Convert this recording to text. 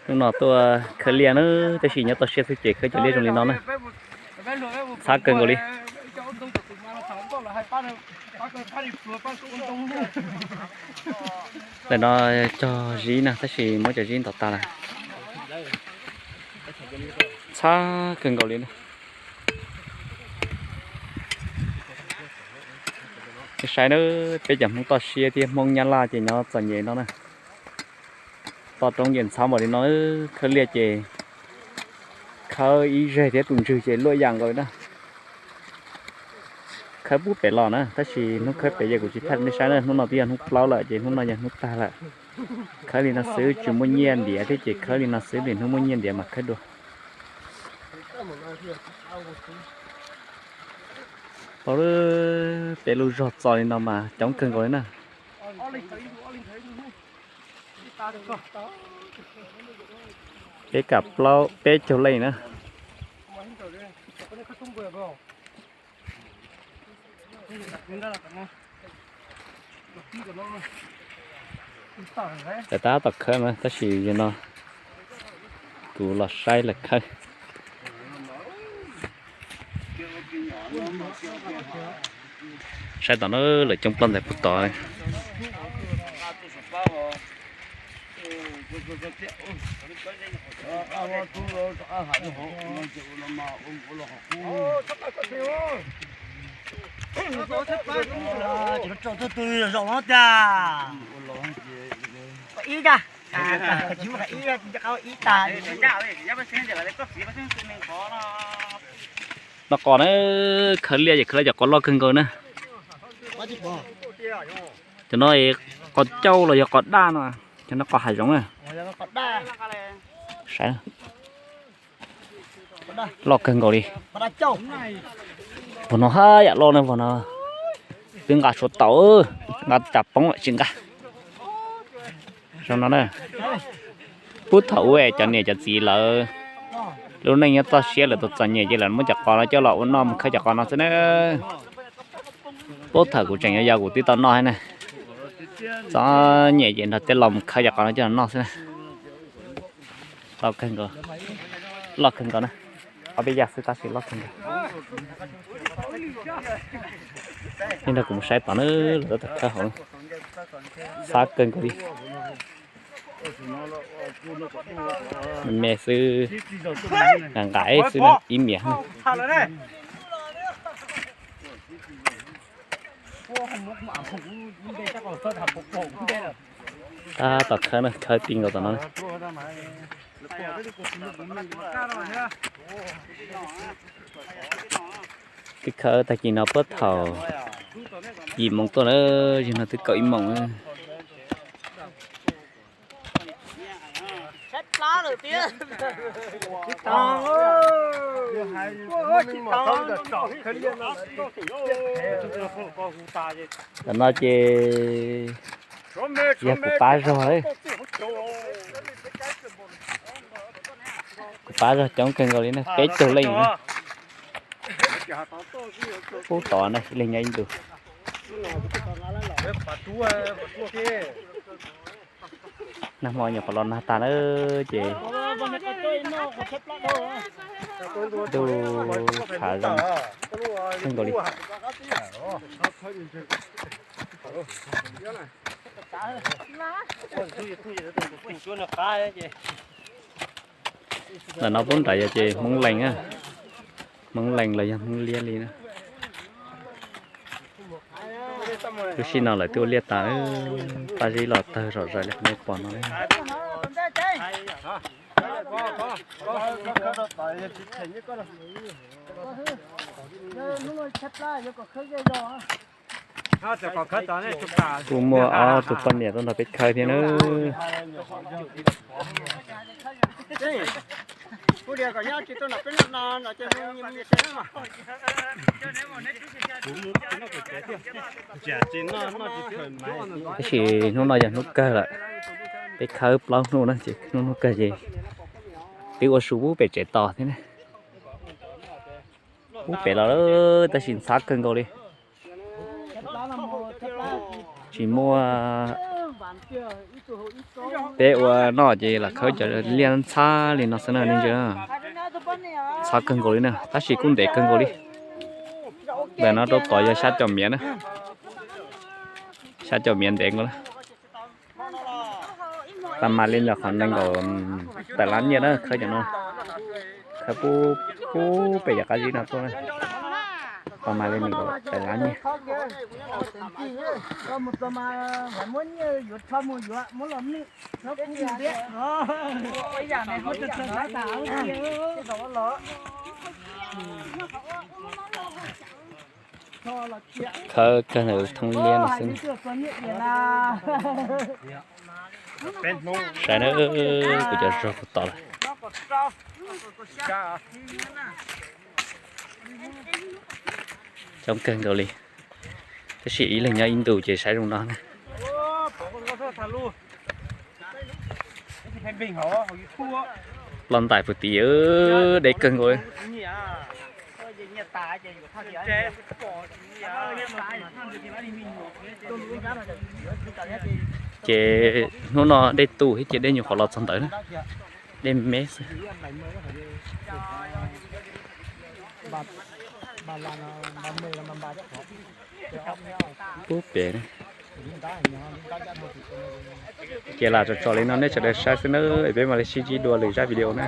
Hnub no tuaj khawb liaj na, tab sis nyob toj siab xwb ces khawb cov liaj zoo li no na. Txhab kawg nkaus li. Ntawm no cog zib na, tab sis muab cov zib ntov tag lawm. Txhab kawg nkaus li na. Saib na, peb cov Hmoob toj siab thiab Hmoob Nyab Laj ces nyob txom nyem no na. Toj roob ces ntxhab npaum li no, khawb liaj ces khawb ib zeg thiab tus ntswg ces luaj yam nkaus li na. Khawb pub pem los na, tab sis hnub khawb pem ces kuv tsis thaij rau nej saib na. Hnub no twb yog hnub plaub lawm ces hnub no yog hnub tag lawm. Khawb li no xwb tsis muaj nyiaj ntiav thiab ces khawb li no xwb, lwm hnub muaj nyiaj ntiav mas khawb dua. Peb lub zog txo li no mas coob kawg nkaus li na. Peb kaum plaub peb caug leej na. Lawv tab tom khawb na, tab sis yog no kuv los saib lawv khawb. Saib tom no lawv coob ploj ntawd puag tod. Ib tag, ib tag. No qos na, khawv liaj ces khawv liaj cov qos loj kawg nkaus na. Cov no qos cauj los yog qos daj no, cov no qos hav zoov na. Loj kawg nkaus li. Vog no haj yam loj na, vog no twb nqa suav taus, nqa tas poob lawm tsis nqa. Zoo no na, puag thaum ub cov niam cov txiv lawv lub neej nyob toj siab lawv tau txom nyem ces lawv muab cov qos no coj los ua noj mus khawb cov qos no xwb na. Puag thaum kuv tseem yau yau kuv twb tau noj thiab na. Txom nyem ces nrog tej laus mus khawb cov qos no coj los noj xwb na. Loj kawg nkaus, loj kawg nkaus na. Ob peb yam xwb tab sis loj kawg nkaus. Yeej nrog kuv mus saib tod na, lawv tab tom khawb hauv, xab kawg nkaus li. Me xwb, nqa nqa xwb na ib miam. Tab tom khawb na, khawb ti nkaus tom no. Twb khawb tag kis no puag thaum yim moos tuaj na, yog no twb kaum ib moos. Tam no ces yog kuv pab zog, kuv pab zog coob kawg nkaus li na, peb caug leej na. Ub tod na, ib leeg nyob ib ntus. Nag hmo nyuam qhuav los nag tag na ces ntuj tshav zoo kawg nkaus li. Ntawm no pub nrad yog ces Hmoob Lees, Hmoob Lees los yog Hmoob Liab li na. Lub sij no lawv twb ua liaj tas, Paj Zib los tawg zom zaws li qhov nej pom no. Kuj muaj ob tug poj niam tuaj nrog peb khawb thiab na. Tab sis hnub no yog hnub kawg lawm, peb khawb plaub hnub na ces hnub hnub kawg ces twb ua su pub pem tsev tos thiab na. Pub pem los tab sis ntxhab kawg nkaus li. Tsis muaj Peb ua noj ces lam khawb cov liaj ntxhab li no xwb na nej ntsia. Ntxhab kawg nkaus li na, tab sis kuj ntev kawg nkaus li. Ntawm no rau tod yog xya caum miav na. Xya caum miav ntev nkaus na. Pas mas li ntawm qhov nees nkaum tawm lab nyiaj na khawb cov no. Khawb pub pem cov qab zib no tuaj na. Pas mas li nees nkaum tawm lab nyiaj. Khawb kawg nkaus thoob liab no xwb. Saib na, kuv cov zog kuv tod lawm. Coob kawg nkaus li. Tab sis ib leeg nyob ib ntus ces saib zoo no na. Ploj ntais puag tid, deb kawg nkaus. Ces hnub no dej tu thiab ces dej nyuam qhuav los txog ntawd na. Dej me xwb. Pub pem. Ces lam tso tso li no nej sawv daws saib xwb nawb, peb mam li sib ntsib dua lwm zaj video na.